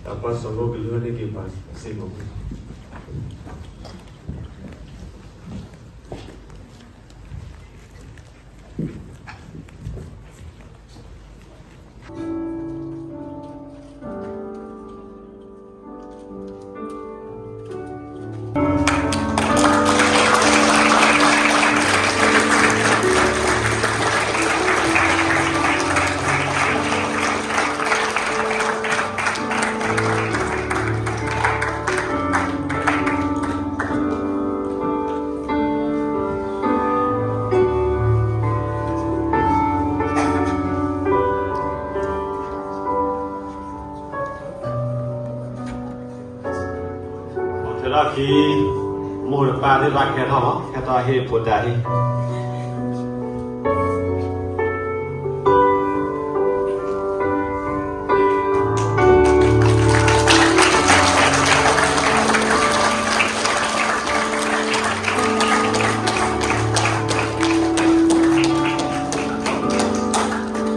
တၢ်ပှၤစီၤလိကလုၢ်န့ၢ်က့ၤပှၤစ့ၢ်ကီး အိၣ်ထဲလီၢ်ခံ မိၢ်ဒီးပၢ်သ့ၣ်တဖၣ်ကဲထီၣ်လီၤ ကဲထီၣ်ဟ့ၣ်ဖိတၢ်ဟ့ၣ် တနံ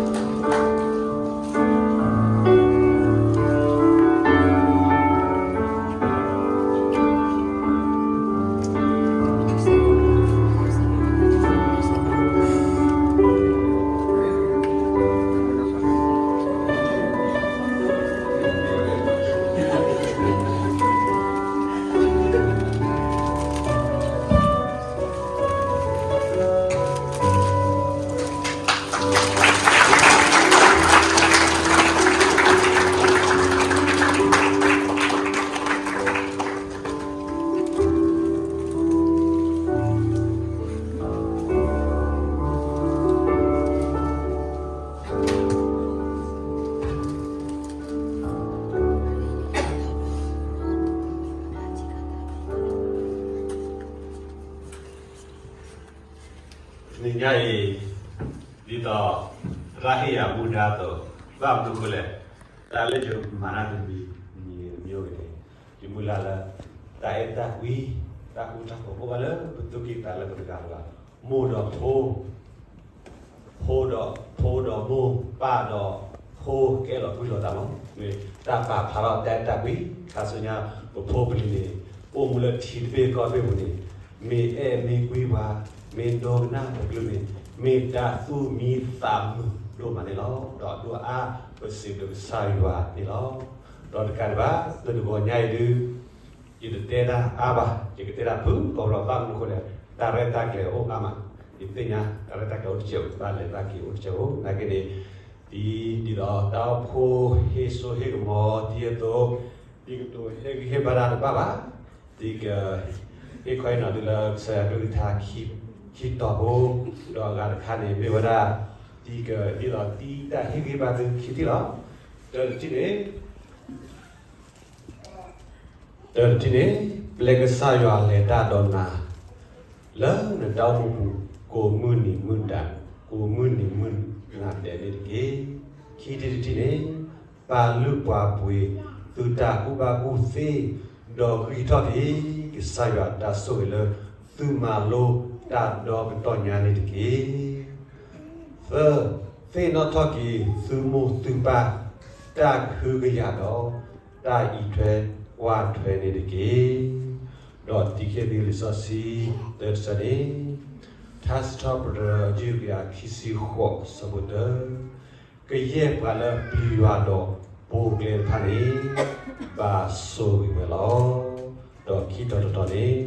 ၤညါအံၤ ဒ်သိး သရၣ်ဟ့ၣ်ယၤမူဒါအသိး ဘၣ်မနုၤအဃိလဲၣ်, တၢ်လၢယမၤတၢ်တမံၤမံၤတမံၤအိၣ်ဂ့ၤန့ၣ် ယမုၢ်လၢ်လၢ တၢ်အဲၣ်တၢ်ကွံ တၢ်ဃူတၢ်ဖိး အိၣ်ဘၣ်လၢပသူၣ်ကံၢ်သးလဲပတဂၤတဂၤ, မိၢ်ဒီးဖိ ဖိဒီး ဖိဒီးမိၢ် ပၢ်ဒီးဖိ ကအဲၣ်လိာ်ကွံလိာ်သးမး, မ့ၢ်တၢ်ပာ်ဖျါထီၣ်တၢ်အဲၣ်တၢ်ကွံ, ခါဆူညါ ပဖိပလံၤန့ၣ် အိၣ်မူလၢထံတဘ့ၣ်ကီၢ်တဘ့ၣ်ပူၤန့ၣ် မ့ၢ်အဲၣ်မ့ၢ်ကွံပှၤ မ့ၢ်ဒိကနၣ်တကလုာ်န့ၣ် မ့ၢ်တၢ်သူၣ်မံသးမုာ်ဒိၣ်မးန့ၣ်လီၤ. ဒီးဒိၣ်အါပစံးဘျုးကစၢ်ယွၤန့ၣ်လီၤ. ဒီးတကးဒံးဘၣ် တနံၤညါအံၤဒုး ယတတဲတၢ်အါဘၣ်, ယကတဲတၢ်ဖုၣ်ကိာ်လီၤ ဘၣ်မနုၤအဃိလဲၣ်, တၢ်ရဲၣ်တၢ်ကျဲၤအိၣ်အါမး, ယသ့ၣ်ညါ တၢ်ရဲၣ်တၢ်ကျဲၤအိၣ်တကဲး, ဘၣ်လဲၤတၢ်က့ၤအိၣ်တကဲး, နာ်က့န့ၣ် ဒ် ဒ်သိးတၢ်အိၣ်ဖှိၣ်ဟ့ၣ်စိဟ့ၣ်ကမီၤဒ်အသိး, ဒ်ကတိၤဟ့ၣ်ဂံၢ်ဟ့ၣ်ဘါတၢ်တဘၣ်ဘၣ်, ဒ်က ဟ့ၣ်ခီဟ့ၣ်နီၤဒုးလၢကစၢ်ယွၤကလုၢ်ကထါ ခံတီၤဖိ, ဒီးအဂၤတခါန့ၣ် မ့ၢ်ဝဲဒၣ် ဒ်က ဒ်သိးတၢ်ဟ့ၣ်ဂံၢ်ဟ့ၣ်ဘါသုခံထံၣ်လီၤ. တၢတထံၣ်န့ၣ် တၢတထံၣ်န့ၣ် ပျဲကစၢ်ယွၤလဲၤတၢ်ဒီးနၤ လၢနတၢ်အိၣ်မူပူၤ ကိးမုၢ်နံၤမုၢ်နၤ, ကိးမုၢ်နံၤမုၢ်နၤဒဲးန့ၣ်တက့ၢ်. ခံထံၣ်တထံၣ်န့ၣ် ပာ်လုၢ်ပာ်ပှ့ၤ သုတၢ်ကူၣ်ဘၣ်ကူၣ်သ့, ဒီးဂံၢ်ထီၣ်က့ၤ ကစၢ်ယွၤတၢ်ဆိၣ်ဂ့ၤလၢ သုမၤလိတၢ်ဒီကတီၢ်ညါန့ၣ်တက့ၢ်. သၢ, သ့ၣ်နီၣ်ထီၣ်က့ၤ သုမိၢ်သုပၢ် တၢ်ကဟုကယာ်ဒီး တၢ်အံးထွဲကွၢ်ထွဲန့ၣ်တက့ၢ်. ဒီးတံၢ်က့ၢ်သုလံာ်စီဆှံ တၢတဆၢန့ၣ် ထါစံးထီၣ်ပတြၢၤ ယုၢ်ကယၤခံဆံဃိး ဆၢဖိတၢ, ကယဲၢ်ပှၤလၢပျံၤယွၤဒီးပိာ်ကျဲတဖၣ်န့ၣ် ဘၣ်ဆိၣ်ဂ့ၤဝဲလီၤ. ဒီးခံတီၤတတီၤန့ၣ်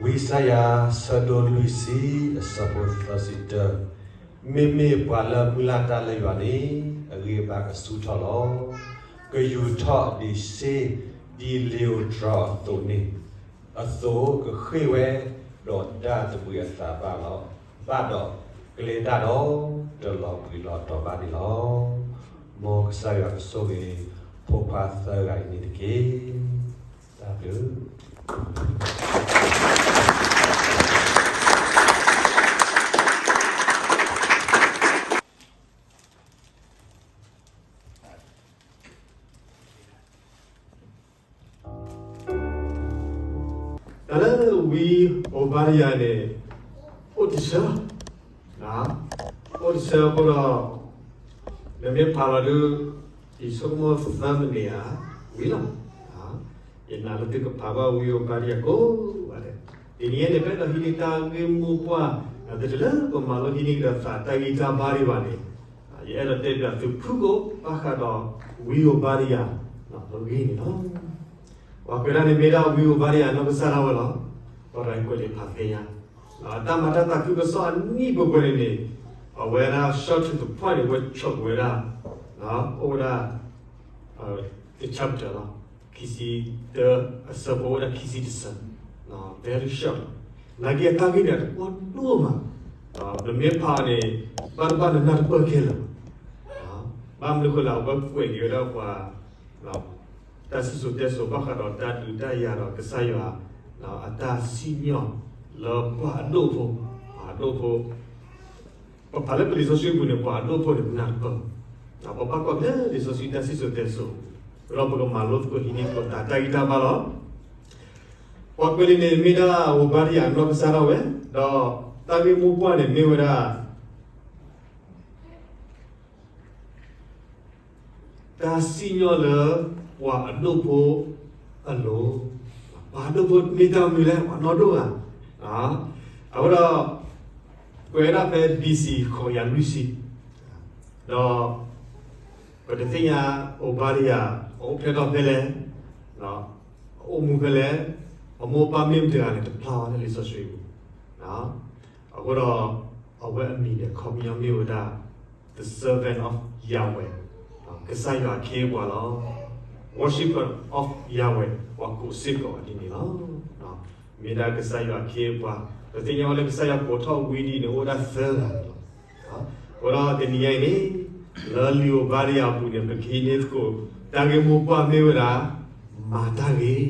ဝံယၡါယၤ ဆၢဒိၣ်လွံၢ်ဆံ အဆၢဖိသၢဆံတၢ, မ့မ့ၢ်ပှၤလၢမုၢ်လၢ်တၢ်လၢယွၤန့ၣ် အဂံၢ်အဘါကဆူၣ်ထီၣ်လီၤ. ကယူၤထီၣ်ဒံးစ့ ဒ်လံာ်ဧိၤတြီၤအသိးန့ၣ် အသိးကဃ့ၢ်ဝဲ ဒီးတၢ်သဘှံးအသးဘၣ်လီၤ, ဘၣ်ဒီးကျဲတၢ်ဒီး တလီၤဘှံးလီၤတီၤဘၣ်န့ၣ်လီၤ. ကစၢ်ယွၤကဆိၣ်ဂ့ၤ ဖိခွါသၢဂၤအံၤန့ၣ်တက့ၢ်. တၢ်ဘျုး တၢ်လၢဝံဧိၤဘါဒယၤန့ၣ် အိၣ်တဆၢ, အိၣ်တဆၢအဃိဒီး နမ့ၢ်ဖးလီၤဒုး ယဆိကမိၣ်သၢမံးနံးဧါ ဝံၤလီၤ. ယနာ်လၢသုကဖးဘၣ်ဝံဧိၤဘါဒယၤကိးဂၤဒဲး. တနံၤအံၤန့ၣ် ပအဲၣ်ဒိးဟံးန့ၢ်တၢ်ဂ့ၢ်မိၢ်ပှၢ် တချုးလၢပမၤလိဟံးန့ၢ်ကဒီးသးတၢ်ဂံၢ်တၢ်ဘါဒံးဘၣ်န့ၣ် ယအဲၣ်ဒိးတဲပၠးသုဖုၣ်ကိာ်ဘၣ်ဃးဒီးဝံဧိၤဘါဒယၤအဂ့ၢ်န့ၣ်လီၤ. ပှၤကွဲးဒၣ်န့ၣ်မ့ၢ်ဒၣ်ဝံဧိၤဘါဒယၤနီၢ်ကစၢ်ဒၣ်ဝဲလီၤ. ပှၤတဂၤကွဲးလံာ်ဖးသ့ညါ တၢ်မၤတၢ်သးခုကစီၣ်အနံၣ်ပှဲၤပှဲၤန့ၣ်န့ၣ် အဝဲဒၣ် short to the point န့ၣ် ဝဲ short ဝဲဒၣ် အိၣ်ဝဲဒၣ် တ chapter လီၤ. ခံဆံတၢအဆၢဖိအိၣ်ဝဲဒၣ်ခံဆံတဆၢ very short. နာ်က့အတၢ်ဂ့ၢ်န့ၣ် အတကွၢ်ဒိၣ်မး ပမ့ၢ်ဖးအီၤန့ၣ် ဘၣ်တဘၣ်နနၢ်တပၢၢ်ခဲလၢာ်. ဘၣ်မနုၤဃိလဲၣ် အဝဲကွဲးက့ၤဝဲဒၣ်ပှၤ တၢ်စံၣ်စိၤတဲစိၤဘၣ်ဃးဒီးတၢ်ဒုးတၢ်ယၤဒီးကစၢ်ယွၤ အတၢ်စံၣ်ညီၣ်လၢပှၤအဒိၣ်ဖိ, ပှၤအဒိၣ်ဖိ, ပဖးလၢပလံာ်စီဆှံပူၤန့ၣ် ပှၤအဒိၣ်ဖိန့ၣ် ပနၢ်တပၢၢ်, ပဘၣ်ကွၢ်ဖဲလံာ်စီဆှံတၢ်စံၣ်စိၤတဲစိၤ, ဒီးပကမၤလိသကိးဟံးန့ၢ်သကိးတၢ်ဂံၢ်တၢ်ဘါလီၤ. ပှၤကွဲးလံာ်န့ၣ် မ့ၢ်ဒၣ်ဧိၤဘါဒယၤနီၢ်ကစၢ်ဒၣ်ဝဲ, ဒီးတၢ်ဂ့ၢ်မိၢ်ပှၢ်န့ၣ်မ့ၢ်ဝဲဒၣ် တၢ်စံၣ်ညီၣ်လၢပှၤအဒိၣ်ဖိအလိၤ, ပှၤအဒိၣ်ဖိမ့ၢ်တၢ်မနုၤလဲၣ် ပှၤနီၢ်ဒိၣ်ဧါ. အဃိဒီး ကွဲးဝဲဒၣ်ဖဲ B C ဃိးကယၤလွံၢ်ဆံ, ဒီး ပတသ့ၣ်ညါ ဧိၤဘါဒယၤ အအိၣ်ဖျဲၣ်ထီၣ်ဖဲလဲၣ်, အအိၣ်မူဖဲလဲၣ်, အမိၢ်အပၢ်မ့ၢ်မတၤတဂၤန့ၣ် တဖျါဘၣ်လၢလံာ်စီဆှံပူၤ, အဃိဒီး အဝဲအမံၤန့ၣ် အခီပညီမ့ၢ်ဝဲဒၣ် the servant of Yahweh, ကစၢ်ယွၤအခ့အပှၤလီၤ. Worshipper of Yahweh ပှၤကိးစ့ၢ်ကီးဒ်န့ၣ်လီၤ. မ့ၢ်ဒၣ်ကစၢ်ယွၤအခ့အပှၤ, ပသ့ၣ်ညါဝဲလၢကစၢ်ယွၤကိးထီၣ်ဝံၤဒ်န့ၣ် အိၣ်ဝဲဒၣ်သၢဂၤန့ၣ်လီၤ. အဃိဒီးတနံၤညါအံၤန့ၣ် လၢလံာ်ဧိၤဘါဒယၤအပူၤန့ၣ် ပကဟံးန့ၢ်သကိး တၢ်ဂ့ၢ်မိၢ်ပှၢ်မ့ၢ်ဝဲဒၣ် မၤတၢ်ဂ့ၤ, ဒီး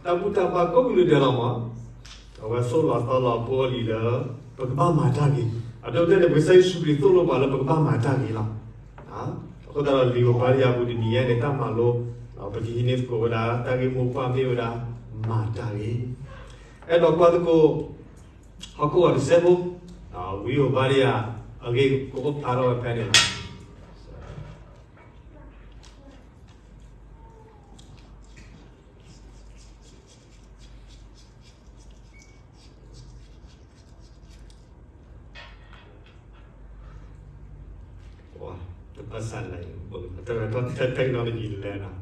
တၢ်ဘူၣ်တၢ်ဘါကိးကလုာ်ဒဲးလီၤမး, အဝဲသိၣ်လီၤသီလီၤဖိအလံၤလၢ ပကဘၣ်မၤတၢ်ဂ့ၤ, အဒိအတဲာ်န့ၣ် ပကစၢ်ယ့ၣ်ၡူးခရံာ်သိၣ်လိပှၤလၢပကဘၣ်မၤတၢ်ဂ့ၤလီၤ. အဃိသတးဒီးလံာ်ဧိၤဘါဒယၤအပူၤတနံၤညါန့ၣ် တၢ်မၤလိ ပကဟံးန့ၢ်သကိးဝဲဒၣ် တၢ်ဂ့ၢ်မိၢ်ပှၢ်မ့ၢ်ဝဲဒၣ် မၤတၢ်ဂ့ၤ, အဲၣ်ဒိးကွၢ်သကိး ဟီၣ်ခိၣ်အီၤတစဲးဖိ, ဝံဧိၤဘါဒယၤ အဂ့ၢ်ကအိၣ်ဖျါထီၣ်ဝဲဖဲန့ၣ်လီၤ. တဘၣ်ဆၣ်လဲၣ်, တၢ် technology လဲၣ်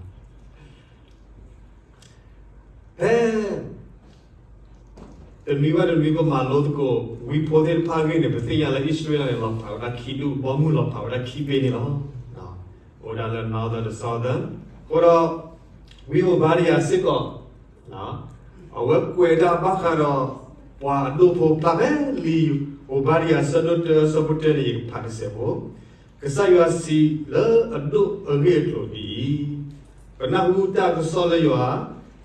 နီၤ, ဖဲ တနွံဘၣ်တနွံပမၤလိသကိး ဝံဖိသ့ၣ်တဖၣ်အဂ့ၢ်န့ၣ် ပသ့ၣ်ညါလၢအံၣ်စရ့လးန့ၣ် လီၤဖးဝဲဒၣ်ခံဒူၣ်, ဘီမုၢ်လီၤဖးဝဲဒၣ်ခံဘ့ၣ်န့ၣ်လီၤ. အိၣ်ဝဲဒၣ်လၢ northern ဒီး southern, အဃိဒီး ဝံဧိၤဘါဒယၤစ့ၢ်ကီး အဝဲကွဲးတၢ်ဘၣ်ဃးဒီး ပှၤအဒိၣ်ဖိဖျါဖဲလံာ်ဧိၤဘါဒယၤအဆၢဒိၣ်တၢအဆၢဖိတၢန့ၣ် ယကဖးတစဲးဖိ, ကစၢ်ယွၤစံးလၢအဒိၣ်အဂ့ၢ်အကျိၤဒ်အံၤ, ပနၢ်ဟူတၢ်ကစီၣ်လၢယွၤ,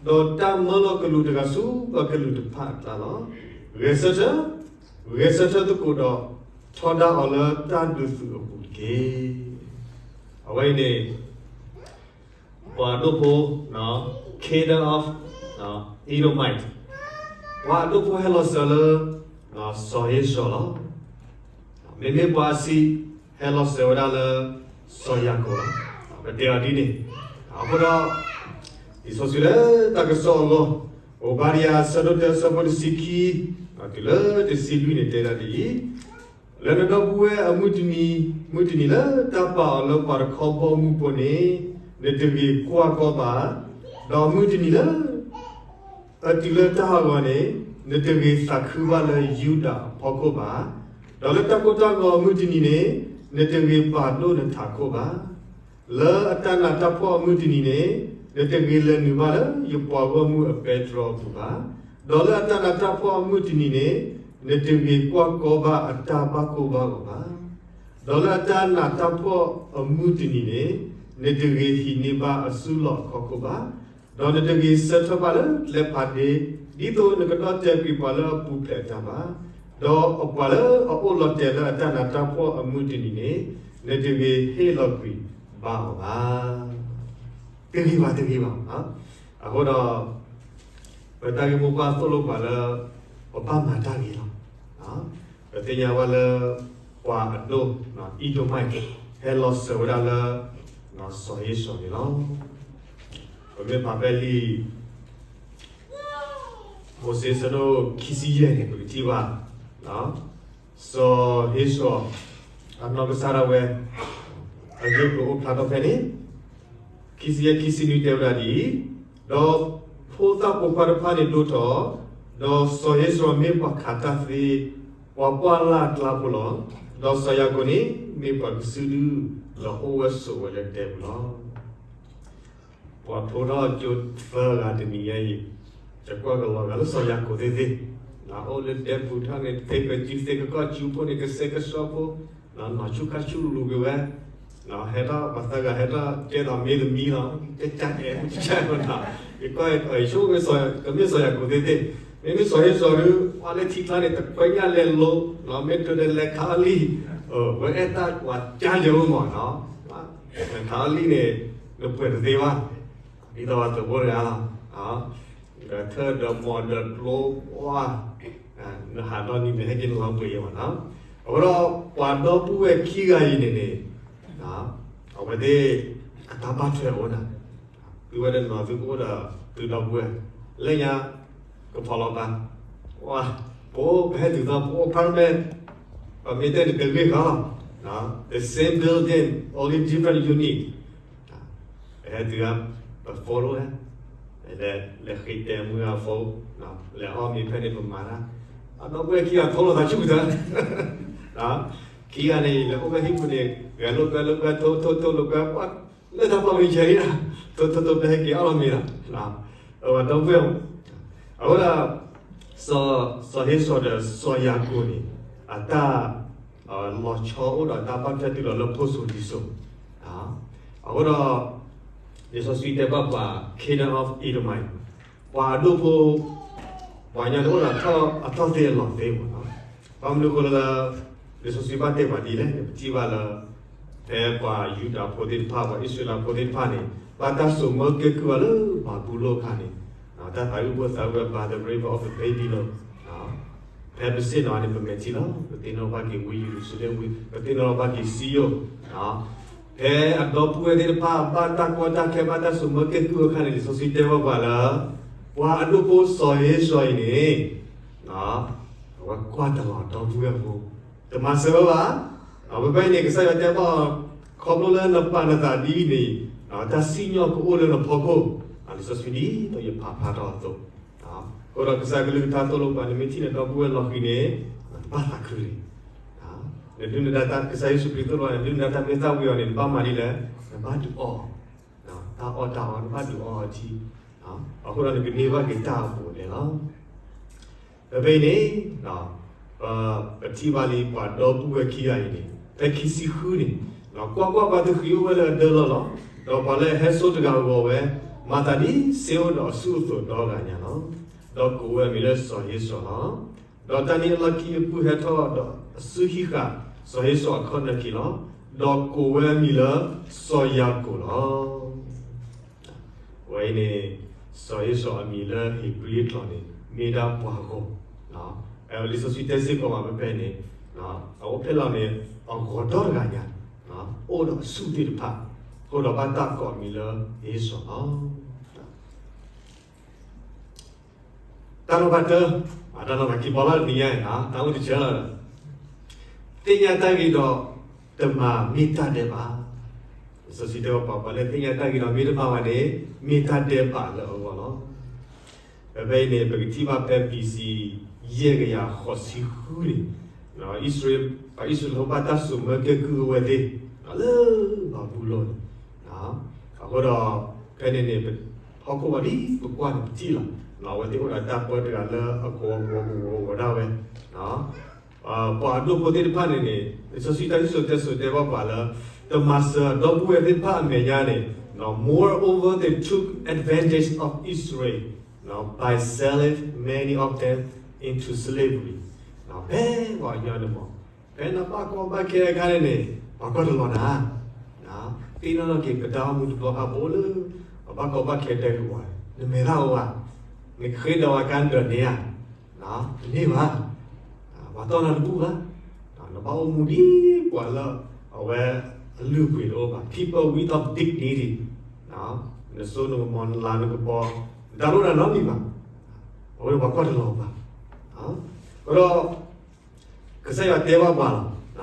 ဒီးတၢ်မၢလီၤကလူးတဂၤဆူပှၤကလုာ်တဖၣ်အကျါလီၤ. ဂဲၤဆၢထၢၣ်, ဂဲၤဆၢထၢၣ်သကိးဒီး ထီဒါအီၤလၢတၢ်ဒုးသုးအပူၤတက့ၢ်. အဝဲအံၤန့ၣ် ပှၤအဒိၣ်ဖိ King of Edomite, ပှၤအဒိၣ်ဖိဟဲလီၤစၢၤလၢ စီၤဧ့ၡီၤလီၤ. မ့မ့ၢ်ပှၤအဆံး ဟဲလီၤစၢၤဝဲဒၣ်လၢ စီၤယၤကိာ်လီၤ. ပတဲအီၤဒ်န့ၣ်, အဃိဒီး လံာ်စီဆှံလၢတၢ်ကစီၣ်အဂီၢ်, ဧိၤဘါဒယၤအဆၢဒိၣ်တၢအဆၢဖိတဆံခံ တုၤလၢတဆံလွံၢ်န့ၣ်တဲဒၣ်ဒ်အံၤ, လၢနဒီပုၢ်ဝဲၢ်အမုၢ်တနံၤ, မုၢ်တနံၤလၢတၢ်ပာ်အီၤလၢပှၤတခီဘီမုၢ်ဖိန့ၣ် နတဂ့ၤကွၢ်ကီဘၣ်, ဒီးမုၢ်တနံၤလၢ အတုၤလၢတၢ်ဟးဂီၤန့ၣ် နတဂ့ၤသးခုဘၣ်လၢယူဒၤအဖီခိၣ်ဘၣ်, ဒီးလၢတၢ်ကိၢ်တၢ်ဂီၤအမုၢ်တနံၤန့ၣ် နတဂ့ၤပာ်ဒိၣ်နထးခိၣ်ဘၣ်. လၢအတၢ်နးတၢ်ဖှီၣ်အမုၢ်တနံၤန့ၣ် နတဂ့ၤလဲၤနုာ်ဘၣ်လၢယပှၤဂီၢ်မုၢ်အပဲတြီအပူၤဘၣ်, ဒီးလၢအတၢ်နးတၢ်ဖှီၣ်အမုၢ်တနံၤန့ၣ် နတဂ့ၤကွၢ်ကီဘၣ်အတၢ်ဘၣ်ကိၢ်ဘၣ်ဂီၤဘၣ်. ဒီးလၢအတၢ်နးတၢ်ဖှီၣ်အမုၢ်တနံၤန့ၣ်, နတဂ့ၤဟံးန့ၢ်ဘၣ်အစုလီၢ်အခီၣ်ခိၣ်ဘၣ်, ဒီးနတဂ့ၤဆၢထၢၣ်ဘၣ်လၢကျဲဖးဒ့, ဒ်သိးနကဒီၣ်တဲာ်ကွံာ်ပှၤလၢအပူၤဖျဲးအတၢ်ဘၣ်, ဒီးပှၤလၢအအိၣ်လီၤတဲာ်လၢအတၢ်နးတၢ်ဖှီၣ်အမုၢ်တနံၤန့ၣ်, နတဂ့ၤဟ့ၣ်လီၤကွံာ်ဘၣ်အီၤဘၣ်. တဂ့ၤဘၣ် တဂ့ၤဘၣ်. အဃိဒီး ပတၢ်ဂ့ၢ်မိၢ်ပှၢ်သိၣ်လိပှၤလၢ ပဘၣ်မၤတၢ်ဂ့ၤလီၤ. ပသ့ၣ်ညါဘၣ်လၢ ပှၤအဒိၣ် Edomite ဟဲလီၤစၢၤဝဲဒၣ်လၢ စီၤဧ့ၡီၤန့ၣ်လီၤ. ပမ့ၢ်ဖးဖဲလံာ် မိၤၡ့ အဆၢဒိၣ်ခံဆံယဲၢ်န့ၣ် ပကထံၣ်ဘၣ် စီၤဧ့ၡီၤ အနီၢ်ကစၢ်ဒၣ်ဝဲ အဂ့ၢ်အကျိၤအိၣ်ဖျါထီၣ်ဖဲန့ၣ်, ခံဆံယဲၢ် ခံဆံနွံ တဲဝဲဒၣ်ဒ်အံၤ, ဒီးဖိသၣ်ပိာ်ခွါတဖၣ်န့ၣ်ဒိၣ်ထီၣ်, ဒီးစီၤဧ့ၡီၤမ့ၢ်ပှၤခးတၢ်သ့, ပှၤကွၢ်လၢ်အကျါဖိလီၤ. ဒီးစီၤယၤကိာ်န့ၣ် မ့ၢ်ပှၤကစုဒု, ဒီးအိၣ်ဝဲဆိးဝဲလၢဒဲပူၤလီၤ. ပှၤဖျိထီၣ်ကၠိသၢဂၤတနံၤညါအံၤ, ယကွၢ်ကလီၤဂာ်လၢစီၤယၤကိာ်သ့ၣ်သ့ၣ်, အိၣ်လၢဒဲပူၤထီၣ်န့ၣ် သ့ကစုသ့ကကီၢ်ကၠူဖိန့ၣ် ကစဲးကစီဖိ, နီၢ်ဆူၣ်ခါဆူၣ်လူၤက့ၤဝဲ, ဟဲထီၣ်ပှၤသၢဂၤဟဲထီၣ်ကဲသိးမ့ၢ်သမံလီၤ, ကကဲအဲၣ်, ယကွၢ်ဆိကမိၣ် ကမ့ၢ်စီၤယၤကိာ်သ့ၣ်သ့ၣ်, မ့မ့ၢ်စီၤဧ့ၡီၤဒုး ပှၤလၢထံကျါန့ၣ် တခွဲညၣ်လဲၤလိၤ, မ့ၢ်တုၤဒီးလဲၤခးအီၤလံ, ပဝဲအဲၣ်တၢ်ပှၤကါယဲၢ်မးနီၤ, လဲၤခးအီၤလံန့ၣ် နပှဲၤတသ့ဘၣ်, ဒ်သိးပှၤသးဖိတဂၤလီၤ, ဒီးထၢၣ်ဒီးမီၢ်ဒီးကျိ, နဟးဒီနံၤန့ၣ် ဟဲက့ၤနလီၤပှဲၤယဲၢ်မးနီၤ. အဃိဒီး ပှၤဒီပုၢ်ဝဲၢ်ခံဂၤအံၤန့ၣ်န့ၣ် အဝဲသ့ၣ် အတၢ်ဘၣ်ထွဲအိၣ်နၤ, သုဝဲတနီၤသုကအိၣ်ဒီးသုဒီပုၢ်ဝဲၢ်, လၢညါ ကဖီလီၤဘၣ်, ပအိၣ်ပဟဲတုၤသီ ပအိၣ်ဖးမဲာ်, ပမ့ၢ်တဲန့ၣ် တဂ့ၤဃီလီၤ, the same building, only different unit. ပဟဲတုၤဧါ, ပ phone လီၤ, လဲၤဃ့တဲမုၢ်ဂၤ phone, လဲၤအီၣ်မ့ၤဖဲန့ၣ် ပမၤတၢ်, အဒီပုၢ်ဝဲၢ်ခံဂၤထိလိာ်သးဆူၣ်ကတၢၢ်, ခံဂၤန့ၣ် လဲၤအိၣ်ဖဲဟံၣ်ပူၤန့ၣ် ဂဲၤလိာ်ကွဲလိာ်ကွဲ ထိထိထိလိာ်ကွဲ လၢတၢ်ဖီမ့ၤဆဲးန့ၣ်, ထိထိထိဖဲဟဲက့ၤအီၣ်လီၤမ့ၤလီၤ, အဝဲဒီပုၢ်ဝဲၢ်, အဃိဒီး စီၤဧ့ၡီၤဒီးစီၤယၤကိာ်န့ၣ် အတၢ် လီၤဆီအိၣ်ဒီးတၢ်ဘၣ်ထွဲတုၤလီၤလၢဖိစိၤလံၤစိၤ, အဃိဒီး လံာ်စီဆှံတဲဘၣ်ပှၤ Canaan of Edomite, ပှၤအဒိၣ်ဖိ ပှၤကညီန့ၣ်အိၣ်ဒီးအထီၣ်သ့အလီၤသ့မးနီၤ, ဘၣ်မနုၤအဃိလၢ လံာ်စီဆှံဘၣ်တဲပှၤဒ်လဲၣ်န့ၣ် ပထံၣ်ဘၣ်လၢ ဖဲပှၤယူဒၤဖိသ့ၣ်တဖၣ် ပှၤအံၣ်စရ့လးဖိသ့ၣ်တဖၣ်န့ၣ် ဘၣ်တၢ်စိာ်မၢကဲကုၢ်အီၤလၢဘၤဘူလိၣ်အခါန့ၣ် တၢ်သးအုးဖိသးဝံၣ်ဝဲ by the river of the Babylon, ဖဲပစ့ၣ်နီၤန့ၣ် ပမဲာ်ထံလီၤ, ပသ့ၣ်နီၣ်ဘၣ်က့ၤဝ့ၢ်ယရူၤၡလ့ၣ်ဝ့ၢ်, ပသ့ၣ်နီၣ်ဘၣ်က့ၤစံယိၣ်, ဖဲအဒီပုၢ်ဝဲၢ်သ့ၣ်တဖၣ် ဘၣ်တၢ်ကီတၢ်ခဲ ဘၣ်တၢ်စိာ်မၢကဲကုၢ်အခါန့ၣ် လံာ်စီဆှံတဲဘၣ်ပှၤလၢ ပှၤအဒိၣ်ဖိစီၤဧ့ၡီၤအံၤန့ၣ် အဝဲကွၢ်တလီၤဒီပုၢ်ဝဲၢ်ဖိ, တမၤစၢၤဝဲဘၣ်. ဖဲဖဲအံၤန့ၣ် ကစၢ်ယွၤတဲဘၣ်အီၤ, ခီဖျိလၢနပာ်နသးဒ်အံၤန့ၣ် တၢ်စံၣ်ညီၣ်ကအိၣ်လၢနဖီခိၣ်, လံာ်စီဆှံဒ်သိးယဖးဖျါထီၣ်အသိး, အဃိဒီးကစၢ်ကလုၢ်ကထါသိၣ်လိပှၤ နမ့ၢ်ထံၣ်နဒီပုၢ်ဝဲၢ်လီၤဃံၤန့ၣ် နဘၣ်သးခုန့ၣ်, နဒုၣ်နဒါတၢ် ကစၢ်ယ့ၣ်ၡူးခရံာ်သိၣ်လိပှၤ နဒုၣ်နဒါတၢ်မ့ၢ်သၣ်ဝံၤအီၤန့ၣ် နဘၣ်မၤဒ်လဲၣ်, နဘၣ်ဒုးအီၣ်အီၤ, တၢ်အီၣ်တၢ်အီ နဘၣ်ဒုးအီအီၤထံ, အဃိဒီးနကန့ၢ်ဘၣ်က့ၤတၢ်အဘူးအလဲလီၤ. ဖဲဖဲအံၤန့ၣ် ပထံၣ်ဘၣ်လံပှၤဒီပုၢ်ဝဲၢ်ခံဂၤအံၤန့ၣ် ဖဲခံဆံဃုန့ၣ်, ကွၢ်ကွၢ်, ပှၤတဃံးအိၣ်ဝဲလၢအဒၢလီၢ်လီၤ. ဒီးပှၤလၢအဟဲစိာ်တဂၤအဂီၤဝဲ မၤသးဒ်စ့အိၣ်ဒီးအစုအသိးဒီဂၤညါလီၤ. ဒီးကိးဝဲအမံၤလၢစီၤဧ့ၡီၤလီၤ. ဒီးတၢ်နံၣ်အလီၢ်ခံအပုၢ်ဟဲထီၣ်ဒီးအစုဟံးဃာ် စီၤဧ့ၡီၤအခီၣ်နၢခံလီၤ. ဒီးကိးဝဲအမံၤလၢစီၤယၤကိာ်လီၤ. ဝဲအံၤန့ၣ် စီၤဧ့ၡီၤအမံၤလၢဧ့ၤဘြံၤအကျိာ်န့ၣ် မ့ၢ်ဒၣ်ပှၤဂီၤ, လံာ်စီဆှံတဲစ့ၢ်ကီးဘၣ်ဖဲဖဲန့ၣ်, အအိၣ်ဖဲလီၤန့ၣ် အဂီၤဒီတဂၤညါ, အိၣ်ဒီးအစုသ့ၣ်တဖၣ်, အဃိဒီးဘၣ်တၢ်ကိးအမံၤလၢဧ့ၡီၤလီၤ. တၢ်နီၤဖးတၢ, တၢ်နီၤဖးခံဘီလီၤတနံၤညါအံၤ, တၢ်အိၣ်တဆၢလီၤ. သ့ၣ်ညါတၢ်ဂ့ၤဒီး တမၤမ့ၢ်တၢ်ဒဲးဘး, လံာ်စီဆှံတဲဝဲပှၤ ပှၤလၢသ့ၣ်ညါတၢ်ဂ့ၤဒီးမ့ၢ်တမၤဘၣ်န့ၣ် မ့ၢ်တၢ်ဒဲးဘးလၢအဂီၢ်လီၤ. ဖဲဖဲအံၤန့ၣ် ပကထံၣ်ဘၣ်ဖဲ B C ယဲၢ်ကယၤဃိးဆံဃုန့ၣ်, အံၣ်စရ့လး, ပှၤအံၣ်စရ့လးဖိဘၣ်တၢ်စိာ်မၢကဲကုၢ်အဝဲသ့ၣ် လၢဘၤဘူလိၣ်န့ၣ်, အဃိဒီး ဖဲန့ၣ်န့ၣ် ဟီၣ်ခိၣ်ဝဲဒ်ပကွၢ်န့ၣ်ပထံၣ်လီၤ. အဝဲသ့ၣ်အိၣ်ဒီးတၢ်ပၢတဂၤလၢအကဝီၤကဝီၤကဝီၤကဝီၤဒၣ်ဝဲ, ပှၤအဒိၣ်ဖိသ့ၣ်တဖၣ်န့ၣ်န့ၣ် လံာ်စီဆှံတၢ်စံၣ်စိၤတဲစိၤတဲဘၣ်ပှၤလၢ တမၤစၢၤဒီပုၢ်ဝဲၢ်သ့ၣ်တဖၣ်အမဲာ်ညါန့ၣ်, Moreover, they took advantage of Israel by selling many of them into slavery. ဖဲပှၤကညီန့ၣ်မး, ဖဲနဘၣ်ကီဘၣ်ခဲအခါန့ၣ်န့ၣ် ပှၤကွၢ်တလီၤနၤ, သ့ၣ်နီၣ်ထီၣ်က့ၤပတၢ်အိၣ်မူတဘျီဃီဘိလၢ ပဘၣ်ကီဘၣ်ခဲဒဲကဝၤ, နမဲာ်သၣ်အိၣ်ဧါ, နဃ့ဒီးဝဲကါဒၢးန့ၣ်ဧါ, တန့ၢ်ဘၣ်, ပှၤတီၢ်နၤတဘူၣ်ဘၣ်, နဘၣ်အိၣ်မူဒ်ပှၤလၢ အဝဲအလုၢ်အပှ့ၤတအိၣ်ဘၣ်, people without dignity, နစိနကမီၤ နလၤနကပီၤ နတၢ်လိၣ်တၢ်နီတမံၤဘၣ်, အဝဲန့ၣ်ပှၤကွၢ်တလီၤပှၤ, အဃိဒီး ကစၢ်ယွၤတဲဘၣ်ပှၤလီၤ,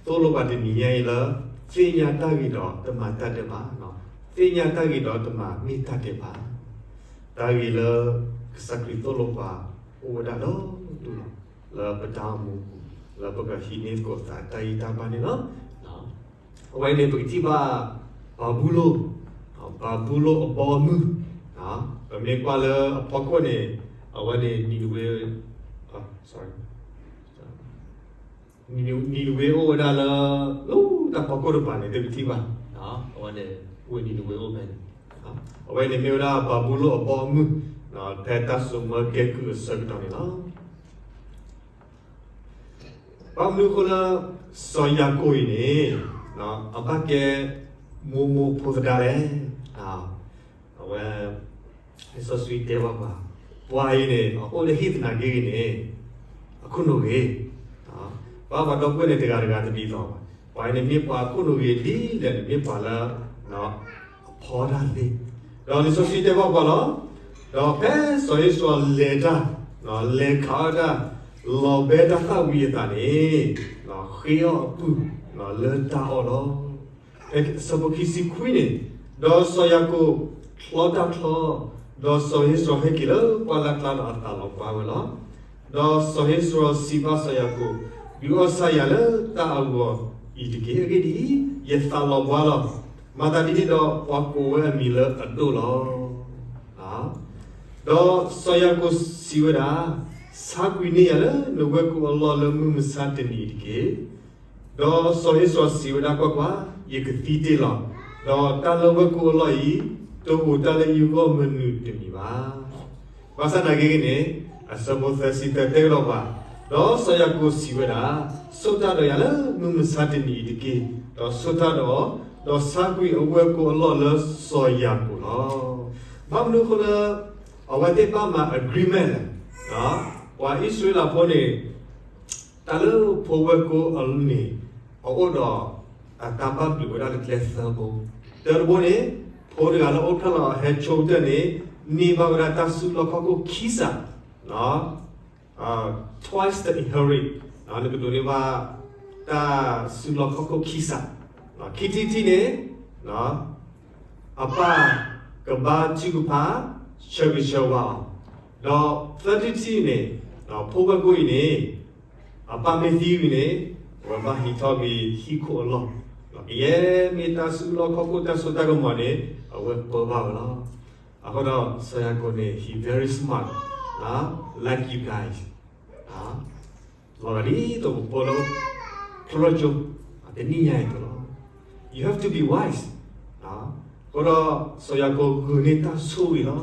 သိၣ်လိပှၤတနံၤညါအံၤလၢ သ့ၣ်ညါတၢ်ဂ့ၤဒီးတမၤတၢ်ဒဲးဘး, သ့ၣ်ညါတၢ်ဂ့ၤဒီးတမၤမ့ၢ်တၢ်ဒဲးဘး, တၢ်ဂ့ၤလၢ ကစၢ်ခရံာ်သိၣ်လိပှၤ အိၣ်ဝဲဒၣ်ဒီဒူၣ်လီၤ, လၢပတၢ်အိၣ်မူပူၤ လၢပကဟံးန့ၢ်သကိးသးတၢ်ဂံၢ်တၢ်ဘါန့ၣ်လီၤ. အဝဲန့ၣ်ပကထံၣ်ဘၣ် ဘၤဘူလိၣ်, ဘၤဘူလိၣ်အဘီအမုၢ်, ပမ့ၢ်ကွၢ်လၢအဖီခိၣ်န့ၣ် အဝဲန့ၣ် နံၤနဝ့, နံၤနဝ့အိၣ်ဝဲဒၣ်လၢ လၢတၢ်ဖီခိၣ်တပၤန့ၣ် သုကထံၣ်ဘၣ်, အဝဲန့ၣ် ဝ့ၢ်နံၤနဝ့အိၣ်ဖဲန့ၣ်, အဝဲန့ၣ်မ့ၢ်ဝဲဒၣ်ဘၤဘူလိၣ်အဘီအမုၢ်, ဖဲတၢ်စိာ်မၢကဲကုၢ်အဆၢကတီၢ်န့ၣ်လီၤ. ဘၣ်မနုၤအဃိလၢ စီၤယၤကိာ်အံၤန့ၣ် အဘၣ်ကဲ မိၢ်မိၢ်ဖိသဒါလဲၣ်. အဝဲ လံာ်စီဆှံတဲဘၣ်ပှၤ, ပှၤအံၤန့ၣ် အအိၣ်လၢဟံၣ်သနာ်က့ဂ့ၤန့ၣ် အခိၣ်နူာ်ဂ့ၤ, ပှၤဒီပုၢ်ဝဲၢ်န့ၣ်တဂၤတဂၤတဒ်သိးဘၣ်. ပှၤအံၤန့ၣ်မ့ၢ်ပှၤအခိၣ်နူာ်ဂ့ၤဒ်လဲၣ်န့ၣ် မ့ၢ်ပှၤလၢ အဖီတၢ်သ့, ဒီးလံာ်စီဆှံတဲဘၣ်ပှၤလီၤ. ဒီးဖဲစီၤဧ့ၡီၤလဲၤတၢ်, လဲၤခးအီၣ်တၢ်, လီၤဘဲတၢ်သၣ်ဝံၤအသးန့ၣ် ဃ့အီၣ်အပုၢ်လၢတၢ်အီၣ်လီၤ. အဆၢဖိခံဆံခွံန့ၣ်, ဒီးစီၤယၤကိာ်ချီတၢ်ချီ, ဒီးစီၤဧ့ၡီၤဟဲက့ၤလၢပှၢ်လၢ်ကျါဒီးအသးလီၤဘှါဝဲလီၤ. ဒီးစီၤဧ့ၡီၤစံးဘၣ်စီၤယၤကိာ်, ဒုးအီၣ်စၢ်ယၤလၢတၢ်အဂီၤအံၤတက့ၢ်. အဂ့ၢ်ဒ်အံၤ, ယသးလီၤဘှါလီၤ. မၤသးဒ်န့ၣ်ဒီး ပှၤကိးဝဲအမံၤလၢအဒိၣ်လီၤ. ဒီးစီၤယၤကိာ်စံးဝဲဒၣ်, ဆါကွံာ်န့ၢ်ယၤလၢနဝဲၢ်ကိအလီၢ်လၢမုၢ်မဆါတနံၤအံၤတက့ၢ်. ဒီးစီၤဧ့ၡီၤစံးဝဲဒၣ်, ကွၢ်ကွၢ်, ယကသံတ့ၢ်လီၤ. ဒီးတၢ်လၢဝဲၢ်ကိအလီၢ်အံၤ တအိၣ်တၢ်လၢယဂီၢ်မနုၤတမံၤဘၣ်. ဘၣ်ဆၣ်သနာ်က့ဂ့ၤန့ၣ်, အဆၢဖိသၢဆံသၢတဲကဒီးပှၤ, ဒီးစီၤယၤကိာ်စံးဝဲဒၣ်, ဆိၣ်တၢ်ဒီးယၤလၢမုၢ်မဆါတနံၤအံၤတက့ၢ်. ဒီးဆိၣ်တၢ်ဒီး, ဒီးဆါကွံာ်အဝဲၢ်ကိအလီၢ်လၢစီၤယၤကိာ်လီၤ. ဘၣ်မနုၤအဃိလၢ အဝဲသ့ၣ်ဘၣ်မၤ agreement လဲၣ်. ပှၤအံၣ်စရ့လးဖိန့ၣ် တၢ်လၢဖိဝဲၢ်ကိအလီၢ်န့ၣ် အအိၣ်ဒီးအတၢ်ဘၣ်ဘျုးဝဲဒၣ်လၢကျဲသၢဘိ, တၢတဘိန့ၣ် ဖိတဂၤလၢအိၣ်ဖျဲၣ်လီၤအဟဲဆိကတၢၢ်န့ၣ် န့ၢ်ဘၣ်ဝဲဒၣ်တၢ်စုလီၢ်ခီၣ်ခိၣ်ခံစး, twice the inherit, နကဒိးန့ၢ်ဘၣ် တၢ်စုလီၢ်ခီၣ်ခိၣ်ခံစး, ခံထံၣ်တထံၣ်န့ၣ် အပၢ်ကဘါထုကဖၣ် ဆၢဂ့ၤဆၢဝါအီၤ, ဒီးသၢထံၣ်တထံၣ်န့ၣ် ဖိဝဲၢ်ကိအံၤန့ၣ် အပၢ်မ့ၢ်သံဝံၤန့ၣ် အဝဲဘၣ်ဟံးထီၣ်က့ၤဟံၣ်ခိၣ်အလီၢ်, ကယဲၢ်မ့ၢ်တၢ်စုလီၢ်ခီၣ်ခိၣ်တၢ်စိတၢ်ကမီၤန့ၣ် အဝဲပၢဘၣ်ဝဲလီၤ. အဃိဒီးစီၤယၤကိာ်န့ၣ် he very smart, like you guys, လီၤဂာ်ဒ်သိးပဖိလၢ ဖျီၣ်ကၠိ တနံၣ်ညါအံၤအသိးလီၤ. You have to be wise. အဃိဒီးစီၤယၤကိာ်ဂုာ်န့ၢ်တၢ်ဆိၣ်ဂ့ၤ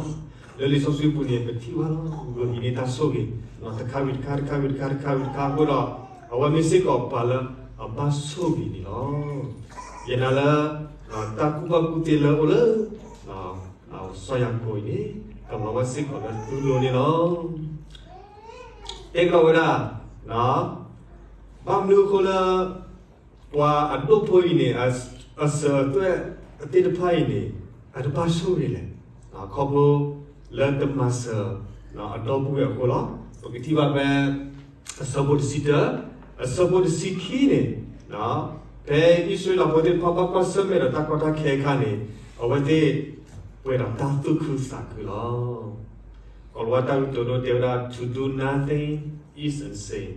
လီၤ. လၢလံာ်စီဆှံပူၤန့ၣ် ပထံၣ်ဘၣ်လီၤ ဂုာ်ဟံးန့ၢ်တၢ်ဆိၣ်ဂ့ၤ, တခါဝံၤတခါ တခါဝံၤတခါ တခါဝံၤတခါ အဃိဒီး အဝဲမ့ၢ်စ့ၢ်ကီးပှၤလၢအဘၣ်ဆိၣ်ဂ့ၤန့ၣ်လီၤ. ယနာ်လၢ တၢ်ကူၣ်ဘၣ်ကူၣ်သ့လၢအအိၣ်လၢ စီၤယၤကိာ်အံၤန့ၣ် ကလီၤဝဲစ့ၢ်ကီးလၢသုလိၤန့ၣ်လီၤ. တဲကဒီးဝဲဒၣ်, ဘၣ်မနုၤအဃိလၢ ပှၤအဒိၣ်ဖိအံၤန့ၣ် အစၢၤအသွဲၣ်အသ့ၣ်တဖၣ်အံၤန့ၣ် အတဘၣ်ဆိၣ်ဂ့ၤလဲၣ်. ခီဖျိလၢတမၤစၢၤအဒီပုၢ်ဝဲၢ်အဃိလီၤ. ပကထံၣ်ဘၣ်ဖဲ အဆၢဖိတဆံတၢ, အဆၢဖိတဆံခံန့ၣ်, ဖဲအံၣ်စရ့လးဖိသ့ၣ်တဖၣ်ဘၣ်ကွၢ်ဆၢၣ်မဲာ်ဒီးတၢ်ကီတၢ်ခဲအခါန့ၣ် အဝဲသ့ၣ်ပှဲၤဒီးတၢ်သူၣ်ခုသးခုလီၤ. ကီၤလၤဝါတၢ်ကတိၤဒိတဲဝဲဒၣ် to do nothing is a sin,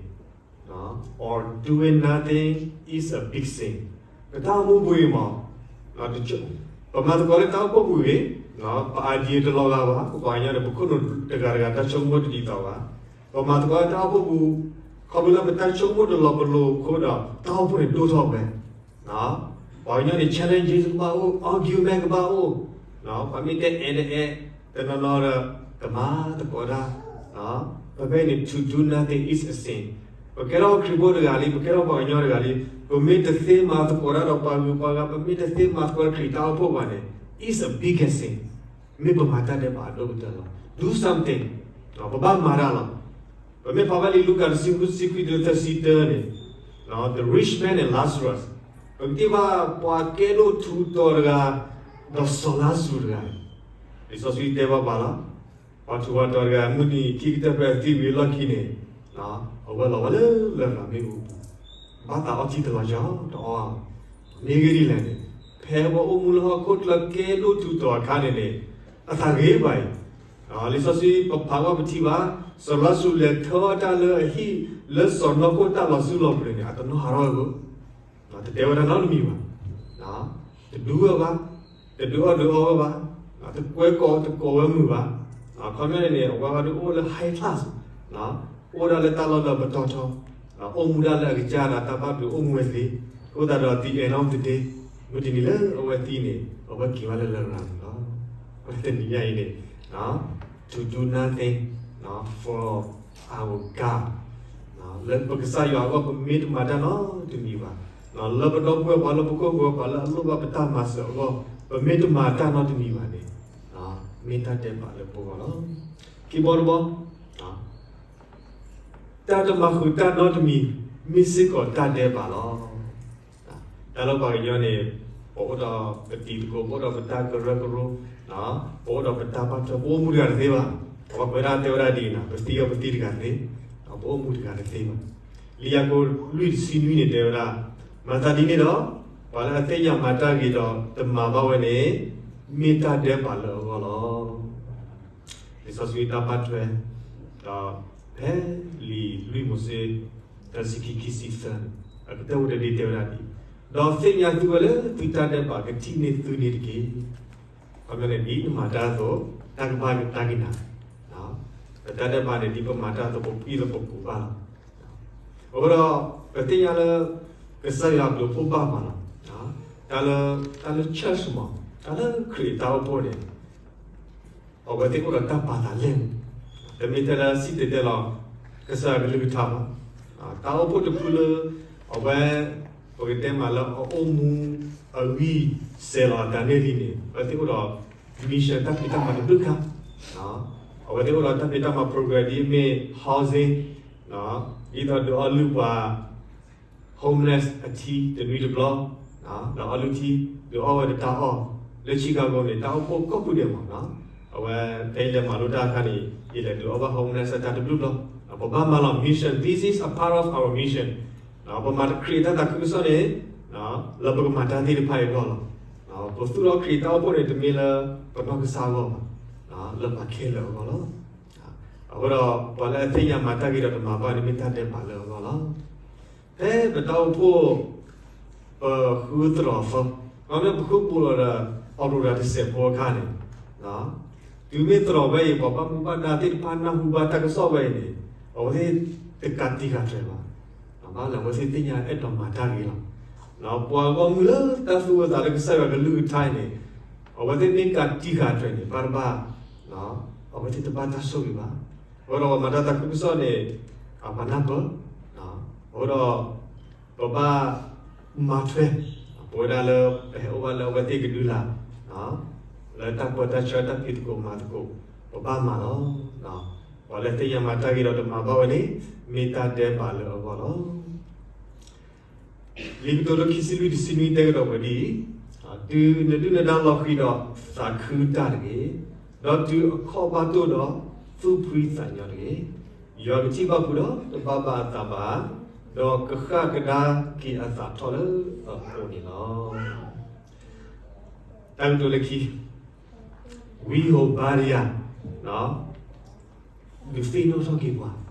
or doing nothing is a big sin. ပတၢ်အိၣ်မူပူၤအံၤမး, ပမၤသကိးလၢတၢ်အိၣ်ဖှိၣ်ပူၤဂ့ၤ, ပ idea တလီၤဂာ်ဘၣ်, ပပှၤကညီန့ၣ် ပခိၣ်နူာ်တဂၤတဂၤတၢ်ဆိကမိၣ်တဒ်သိးဘၣ်. ပမၤသကိးလၢတၢ်အိၣ်ဖှိၣ်ပူၤ ခီဖျိလၢပတၢ်ဆိကမိၣ်တလီၤပလိာ်အဃိဒီး တၢ်အိၣ်ဖှိၣ်န့ၣ်ဒိၣ်ထီၣ်ဝဲ, ပှၤကညီန့ၣ် challenges ကဘၣ်အိၣ်, argument ကဘၣ်အိၣ်, ပှၤမ့ၢ်တဲအဲၣ်တအဲၣ်, တနီၤနီၤဒီး ကမၤသကိးတၢ်, ပဖဲန့ၣ် to do nothing is a sin. ပကဲထီၣ်ခရံာ်ဖိတဂၤလံ, ပကဲထီၣ်ပှၤကညီတဂၤလံ, ပမ့ၢ်တသ့မၤသကိးတၢ်ဒီးပှၤဂုၤပှၤဂၤ, ပမ့ၢ်တသ့မၤသကိးဒီးခရံာ်တၢ်အိၣ်ဖှိၣ်ဘၣ်န့ၣ် is a big sin. မ့ၢ်ပမၤတၢ်ဒဲးဘးအဒိၣ်ကတၢၢ်လီၤ. Do something. ပဘၣ်မၤတၢ်လီၤ. ပမ့ၢ်ဖးဘၣ်လံာ်လူၤကၣ်တဆံဃု တဆံခွံတုၤသၢဆံတၢန့ၣ်, the rich man and Lazarus, ပကထံၣ်ဘၣ်ပှၤကဲဒိၣ်ထူးတီၤတဂၤ, ဒီးစီၤလါစရူးတဂၤ, လံာ်စီဆှံတဲဘၣ်ပှၤလီၤ. ပှၤထူးပှၤတီၤတဂၤ မုၢ်နံၤခံကတၢၢ်ဖဲအသံဝံၤအလီၢ်ခံန့ၣ်, အဝဲလီၤဝဲလၢလရာ်မ့ၣ်အူပူၤ, ဘၣ်သးအီထံတလီၤကီတအီ, မ့ၢ်ဂ့ၢ်ဒ်လဲၣ်န့ၣ်, ဖဲပှၤအိၣ်မူလၢဟီၣ်ခိၣ်ချၢကဲဒိၣ်ထူးတီၤအခါန့ၣ်န့ၣ်, အသးဂ့ၤဘၣ်အံၤ, လံာ်စီဆှံပဖးဝဲပထံၣ်ဘၣ်, စီၤလါစရူးလဲၤထၢတၢ်လၢအဟံၣ်လၢစီၢ်နီၤခိၣ်တၢ်လီၤဆူလီၤပျၢၤန့ၣ် အတနီၣ်ဟးထီၣ်ဝဲဘၣ်. တတဲဝဲဒၣ်နီတမံၤဘၣ်. တဒူဝဲဘၣ်, တဒုးအီၣ်ဒုးအီဝဲဘၣ်, တကွဲကိးတကိးဝဲမုာ်ဘၣ်. ခီပညီန့ၣ်န့ၣ် အဝဲဒၣ်အိၣ်လၢ high class, အိၣ်ဒၣ်လၢတၢ်လီၢ်လၢပတီၢ်ထီ, အိၣ်မူဒၣ်လၢအကစၢ်ဒီးတၢ်ဘၣ်ဘျုးအိၣ်မူဝဲသ့, အဃိသတးဒီး the end of the day, မုၢ်တနံၤလၢအဝဲသံန့ၣ် အဝဲက့ၤဘၣ်လၢလရာ်န့ၣ်လီၤ. တနံၤညါအံၤန့ၣ် to do nothing for our God, လၢပကစၢ်ယွၤအဂီၢ် ပမ့ၢ်တမၤတၢ်နီတမံၤဘၣ်, လၢပဒီပုၢ်ဝဲၢ်ပှၤလၢပခိၣ်ပဃၢၤပှၤလၢအလိၣ်ဘၣ်ပတၢ်မၤစၢၤအဂီၢ် ပမ့ၢ်တမၤတၢ်နီတမံၤဘၣ်န့ၣ်, မ့ၢ်တၢ်ဒဲးဘးလၢပဂီၢ်လီၤ. ခံဘီတဘီ, တၢ်တမၤဃုာ်တၢ်နီတမံၤ မ့ၢ်စ့ၢ်ကီးတၢ်ဒဲးဘးလီၤ. တၢ်လၢပှၤကညီန့ၣ် ပအိၣ်ဒီးပတံၤသကိး ပအိၣ်ဒီးပတၢ်ကရၢကရိ, ပအိၣ်ဒီးပတၢ်ဘၣ်ထွဲ ပအိၣ်မူတဂၤတသ့ဘၣ်. ပှၤကွဲးဒၣ်တဲဝဲဒၣ်ဒ်အံၤ, ပသံအီၤပသံတဂၤတသ့, ပအိၣ်မူတဂၤတသ့ဘၣ်. လံာ်ယၤကိာ်လွံၢ်တဆံနွံန့ၣ်တဲဝဲဒၣ်, မၤသးဒ်န့ၣ်ဒီး, ပှၤလၢအသ့ၣ်ညါမၤတၢ်ဂ့ၤဒီးတမၤဘၣ်ဝဲန့ၣ်, မ့ၢ်တၢ်ဒဲးဘးလၢအဂီၢ်လီၤ. လံာ်စီဆှံတၢ်ဘၣ်ထွဲ, ဒီးဖဲလံာ်လွံၢ်မိၤၡ့ တဆံခံ ခံဆံသၢန့ၣ်, အကတၢၢ်အိၣ်တဒ့တဲဝဲဒၣ်ဒ်အံၤ, ဒီးသ့ၣ်ညါသုဝဲလၢသုတၢ်ဒဲးဘးကထံၣ်န့ၢ်သုန့ၣ်တက့ၢ်. ခီပညီန့ၣ် ဒ်နမၤတၢ်အသိး, တၢ်ကဘၣ်ကတၢ်က့ၤနၤ, ပတၢ်ဒဲးဘးန့ၣ် ဒ်ပမၤတၢ်အသိး ပဖှံလၢပကူးဘၣ်လီၤ. အဃိဒီး ပသ့ၣ်ညါလၢ ကစၢ်ယွၤအဘျုးအဖှိၣ်ဘၣ်မးလီၤ. တၢ်လၢ, တၢ်လၢ church မး, တၢ်လၢခရံာ်အတၢ်အိၣ်ဖှိၣ်န့ၣ် အဝဲသ့ၣ်အိၣ်ဒီးတၢ်ပာ်သးလဲၢ်မး, တမ့ၢ်ထဲလၢစံၣ်တဲၤတဲလီၤ ကစၢ်ယွၤကလုၢ်ကထါဘၣ်. တၢ်အိၣ်ဖှိၣ်တဖုလၢ အဝဲ ပကတဲမးလၢအအိၣ်မူအဂံၢ်စဲၤလီၤအသးန့ၣ်လံန့ၣ် အဝဲသ့ၣ်အိၣ်ဒီး mission တၢ်ဖံးတၢ်မၤတဘျုးခါ, အဝဲသ့ၣ်အိၣ်ဒီးတၢ်ဖံးတၢ်မၤ program ဒ်အမ့ၢ် housing, ဒ်သိးဒုးအီလုၢ်ပှၤ homeless အထံတနွံတဘျီ, ဒီးအီလုၢ်ထံ, ဒုးအီဝဲဒီးတၢ်အီၣ်, လၢ Chicago န့ၣ် တၢ်အိၣ်ဖှိၣ်ကိးဖုဒဲးမး, အဝဲဖဲယလဲၤမၤလိတၢ်အခါန့ၣ် ယလဲၤဒုးအီဘၣ် homeless အတၢ်တဘျုးဘျီ, ပဘၣ်မၤလီၤ mission, this is a part of our mission, ပမၤတခရံာ်တၢ်သးခုကစီၣ်န့ၣ် လၢပကမၤတၢ်သ့ၣ်တဖၣ်အံၤအဂီၢ်လီၤ. ပသူၣ်ထီၣ်ခရံာ်တၢ်အိၣ်ဖှိၣ်န့ၣ် တမ့ၢ်လၢပနီၢ်ကစၢ်အဂီၢ်ဘၣ်, လၢပှၤခဲလၢာ်အဂီၢ်လီၤ. အဃိဒီး ပှၤလၢအသ့ၣ်ညါမၤတၢ်ဂ့ၤဒီးတမၤဘၣ်န့ၣ် မ့ၢ်တၢ်ဒဲးဘးလၢအဂီၢ်လီၤ. ဖဲပတၢ်အိၣ်ဖှိၣ် ပဃုသရိာ်သီ, မ့ၢ်ပဃုပူၤလီၤဒီး အီၤရူရၤတစဲးဖိအခါန့ၣ်, တုၤမ့ၢ်သရိာ်ဝဲအံၤ ပှၤဘၣ်မူဘၣ်ဒါသ့ၣ်တဖၣ်နၢ်ဟူဘၣ်တၢ်ကစီၣ်ဝဲအံၤန့ၣ် အဝဲသ့ၣ်တကးတံာ်ဃာ်ထွဲဘၣ်, ဘၣ်လၢအဝဲသ့ၣ်သ့ၣ်ညါအဲၣ်ဒိးမၤတၢ်ဂ့ၤလီၤ. ပှၤဂီၢ်မုၢ်လၢတၢ်သူၣ်ဝဲသးလၢကစၢ်ယွၤကလုၢ်ကထါအံၤန့ၣ် အဝဲသ့ၣ်မ့ၢ်ကးတံာ်ဃာ်ထွဲန့ၣ် ဘၣ်တဘၣ် အဝဲသ့ၣ်တဘၣ်တၢ်ဆိၣ်ဂ့ၤဘၣ်. အဃိဒီးပှၤမၤတၢ်သးခုကစီၣ်န့ၣ် ပှၤနၢ်ပၢၢ်, အဃိဒီး ပဘၣ်မၤထွဲ ပဝဲဒၣ်လၢ ပဟဲအိၣ်ဘၣ်လၢအဝဲသ့ၣ်ကဒုလာ် လၢတၢ်ပၢတၢ်ဆှၢတၢ်ဖံးသကိးမၤသကိး ပဘၣ်မၤလီၤ. ပှၤလၢသ့ၣ်ညါမၤတၢ်ဂ့ၤဒီးတမၤဘၣ်ဝဲန့ၣ် မ့ၢ်တၢ်ဒဲးဘးလၢအဂီၢ်လီၤ. လံာ်ကတိၤဒိ ခံဆံလွံၢ်တဆံနွံတဲကဒီးဝဲဒ်အံၤ, တုၤနဒုၣ်နဒါလီၤဃံၤဒီးသးခုတၢ်တဂ့ၤ, ဒီးတုၤအခီၣ်ဘၣ်တိၢ်ဒီးသူၣ်ဖှံသးညီတဂ့ၤ, ယွၤကထံၣ်ဘၣ်ဖုးဒီးတဘၣ်ဘၣ်အသးဘၣ်, ဒီးကဃၣ်ကဒါက့ၤအသးထီၣ်လၢအအိၣ်န့ၣ်လီၤ. တၢ်ကတိၤလၢခံ, ဝံဟိၤဘါဒယၤ ဒုးသ့ၣ်နီၣ်ထီၣ်က့ၤပှၤ,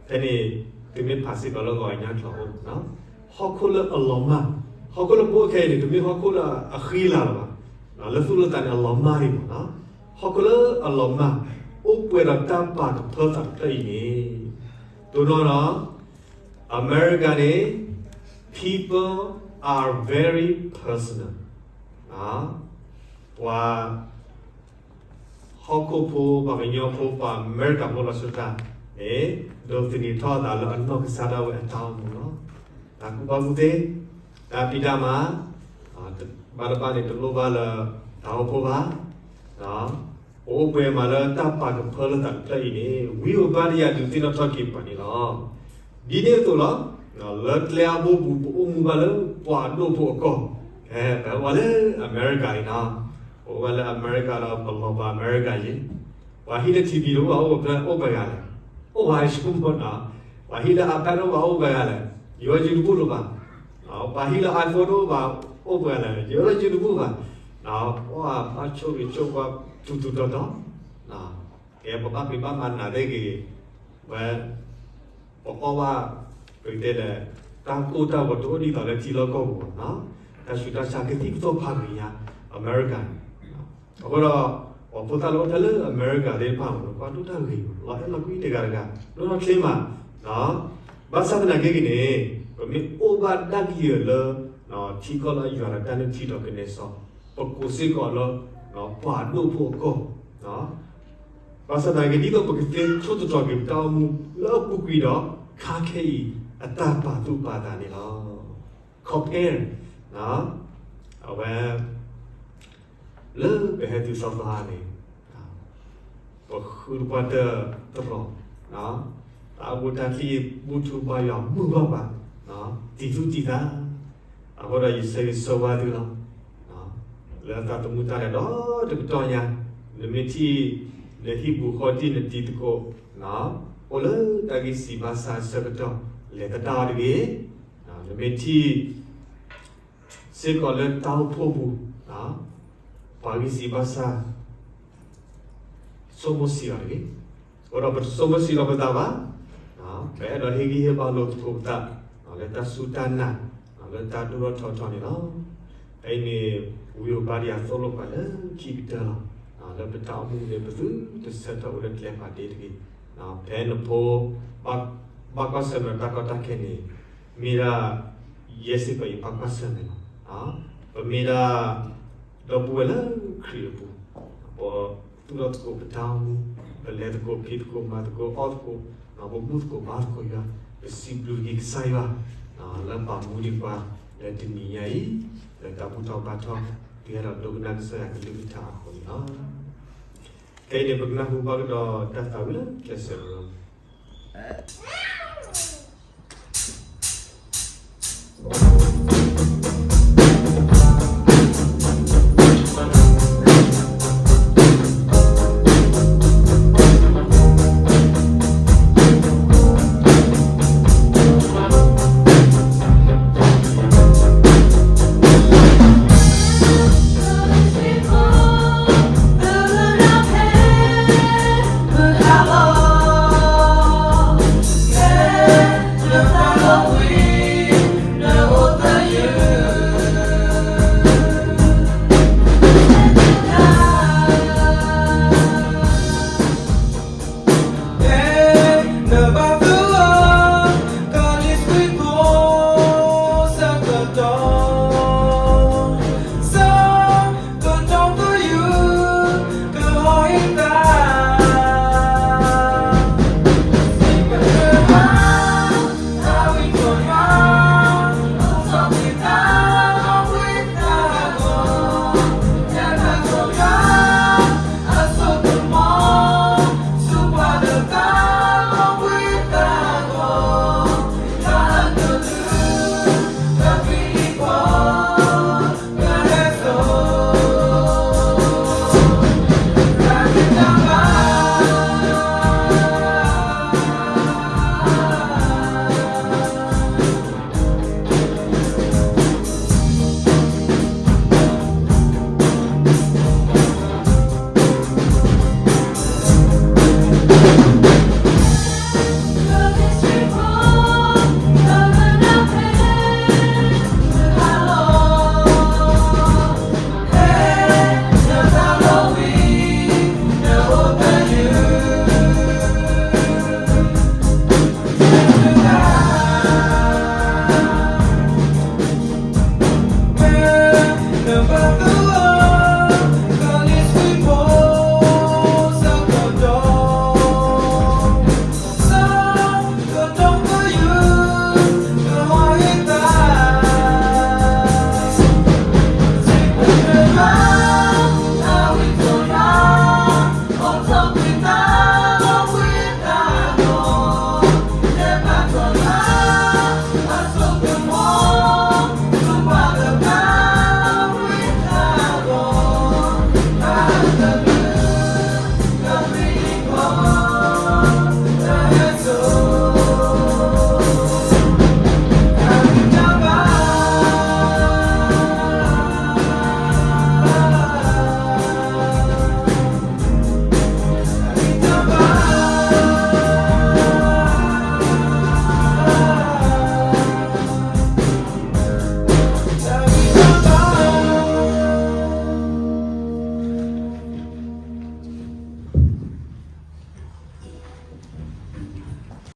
ဖဲန့ၣ် သုမ့ၢ်ဖးစ့ၢ်ကီးလၢဂီၤအညါကျိာ်အိၣ်, ဟီၣ်ခိၣ်လၢအလီၤမၢ်, ဟီၣ်ခိၣ်လၢပအိၣ်ခဲအံၤန့ၣ် တမ့ၢ်ဟီၣ်ခိၣ်လၢအဃံအလၤလၢၤဘၣ်, လၢသူၣ်လၢသးန့ၣ် အလီၤမၢ်လံမး, ဟီၣ်ခိၣ်လၢအလီၤမၢ် အိၣ်ပှဲၤဒီးတၢ်ပာ်ကဖၢသးတဖျၢၣ်အံၤန့ၣ်, တိၢ်နီၣ်ဒီး အမဲရကၤန့ၣ် people are very personal. ပှၤ ဟီၣ်ခိၣ်ဖိ ပှၤကညီဖိ ပှၤအမဲရကၤဖိလီၤဆီဒၣ်တၢ်န့ၣ် ဒိးသန့ၤထီၣ်အသးလၢအနီၢ်ကစၢ်ဒၣ်ဝဲအတၢ်အိၣ်မူလီၤ. တၢ်ကူၣ်ဘၣ်ကူၣ်သ့, တၢ်ဖံးတၢ်မၤ, ဘၣ်တဘၣ်န့ၣ် တလိၣ်ဘၣ်လၢတၢ်အိၣ်ဖှိၣ်ဘၣ်. ပအိၣ်ပှဲၤမးလၢတၢ်ပာ်ကဖၢလၢသးတဖျၢၣ်အံၤန့ၣ် ဝံဧိၤဘါတယၤဒုးသ့ၣ်နီၣ်ထီၣ်က့ၤပှၤန့ၣ်လီၤ. ဒ်န့ၣ်အသိးလီၤ, လၢကျဲအဘိပူၤ ပအိၣ်မူဘၣ်လၢပှၤဒိၣ်ဖိအကီၢ်, ပအိၣ်ဘၣ်လၢအမဲရကၤအံၤနီၤ, ပအိၣ်ဘၣ်လၢအမဲရကၤဒီး ပလီၤပှၤအမဲရကၤယဲ, ပှၤဟံၣ်လၢ ထံၣ်ဘံၣ် တအိၣ်ဘၣ် အိၣ်ပှဲၤဂၤလဲၣ်, အိၣ်ပှဲၤဂၤလဲၣ်, ပှၤဟံၣ်လၢ iPad တအိၣ်ဘၣ် အိၣ်ပှဲၤဂၤလဲၣ်, ယဝဲယတဘူၣ်လိာ်ဘၣ်, ပှၤဟံၣ်လၢ iPhone တအိၣ်ဘၣ် အိၣ်ပှဲၤဂၤလဲၣ်, ယဝဲယတဘူၣ်ဘၣ်, ပှၤဘၣ်ဆိၣ်ဂ့ၤဆိၣ်ဝါ ထူးထူးတီၤတီၤ, ကဲပဘၣ်ပျံၤဘၣ်မၤနးသ့ၣ်ဂ့ၤ, ဝဲ ပအီၣ်ဘၣ် ပကတဲလဲၣ်, တၢ်ကိၢ်တၢ်ဂီၤတအိၣ်ဒ်သိးလၢထံလီၢ်ကီၢ်ပူၤဘၣ်, တၢ်ဆူးတၢ်ဆါကသံၣ်ကသီၣ်ဖးဂ့ၤညါ အမဲရကၤန့ၣ်, အဃိဒီး ပှၤဖိသၣ်လၢအိၣ်ထဲလၢအမဲရကၤသ့ၣ်တဖၣ် ပှၤဒိၣ်တၢ်ဂ့ၤ, လီၤအဲၣ်လီၤကွံတဂၤတဂၤ ဒိၣ်ထီၣ်ချ့မး, ဘၣ်ဆၣ်သနာ်က့ဂ့ၤန့ၣ် ပမ့ၢ်အိၣ်ဘၣ်ဒၣ်ကယဲၢ်လၢ ထံကီၢ်လၢယွၤဒီးတၢ်နုၢ်ထံဒီးကနဲစီ, ပကိးစ့ၢ်ကီးလၢ ပှၤဒိၣ်ဖိအကီၢ်, ဘၣ်ဆၣ်သနာ်က့ ဒ်သိးပကသ့ဆိၣ်တတီၤက့ၤပတၢ်အိၣ်မူလၢအပူၤကွံာ်ဒီး ခါခဲအံၤအတၢ်ပာ်သူၣ်ပာ်သးန့ၣ်လီၤ. Compare အဝဲ လၢပဟဲတုၤစီၤပၤန့ၣ် ပဃုတပှၢ်တၢၢ်တရီ, တၢ်အိၣ်ဘၣ်တၢ်ချံ ဘူၣ်ထူဘါယွၤမုာ်ဘၣ်ပှၤ, တံၢ်သူၣ်တံၢ်သး, အဃိဒီးယဆၢဂ့ၤဆၢဝါသုလီၤ. လၢသးသမူတၢ်လဲၤဒီတကတီၢ်ညါ, နမ့ၢ်ထံၣ် နဟံၣ်ပူၤဃီတံၢ်နတံၤသကိး အိၣ်လၢတၢ်ဂံၢ်စၢ်ဘါစၢ်အဆၢကတီၢ် လဲၤသဒၣ်အီၤတဂ့ၤ, နမ့ၢ်ထံၣ် စ့ၢ်ကီးလၢတၢ်အိၣ်ဖှိၣ်ပူၤ ပှၤဂံၢ်စၢ်ဘါစၢ် ဆိကမိၣ်စံးအီၤတဂ့ၤ. အဃိဒီးပတဆိကမိၣ်စံးလီၤပသးဘၣ်, ပအဲၣ်ဒိးဟ့ၣ်ဂံၢ်ဟ့ၣ်ဘါလိာ်သကိးပသး လၢတၢ်စူၢ်တၢ်နာ် လၢတၢ်ဒိၣ်ထီၣ်ထီထီၣ်န့ၣ်လီၤ. ဖဲအံၤန့ၣ် ဝံဧိၤဘါတယၤသိၣ်လိပှၤလၢခံကတၢၢ်လီၤ. လၢပတၢ်အိၣ်မူန့ၣ် ပသုတဆၢထၢၣ်အိၣ်လၢကျဲပာ်ဒ့တဂ့ၤ. ဖဲနဖိ ဘၣ်ကွၢ်ဆၢၣ်မဲာ်တၢ်ကီတၢ်ခဲန့ၣ် မ့ၢ်ဒၣ် ယဲစ့ၢ်ကီးယဘၣ်ကွၢ်ဆၢၣ်မဲာ်လီၤ. ပမ့ၢ်ဒၣ် ဒီပုၢ်ဝဲၢ်လၢခရံာ်အပူၤ, ပသူၣ်ထီၣ်သကိးပတၢ်အိၣ်မူ, ပလဲၤသကိးဖံးသကိးမၤသကိးအီၣ်သကိး, ပဘူၣ်သကိးဘါသကိးယွၤ, ပစံးဘျုးက့ၤကစၢ်ယွၤ လၢပာ်မူဒံးပှၤ လၢတနံၤညါအံၤ လၢတၢ်ဘူၣ်ထီၣ်ဘါထီၣ် ပဟဲဒီးဒိကနၣ်ကစၢ်ယွၤကလုၢ်ကထါအဃိန့ၣ်လီၤ. ခဲအံၤန့ၣ် ပကနၢ်ဟူဘၣ်ကဒီးတၢ်သးဝံၣ်လၢကျဲးစၢးလီၤ.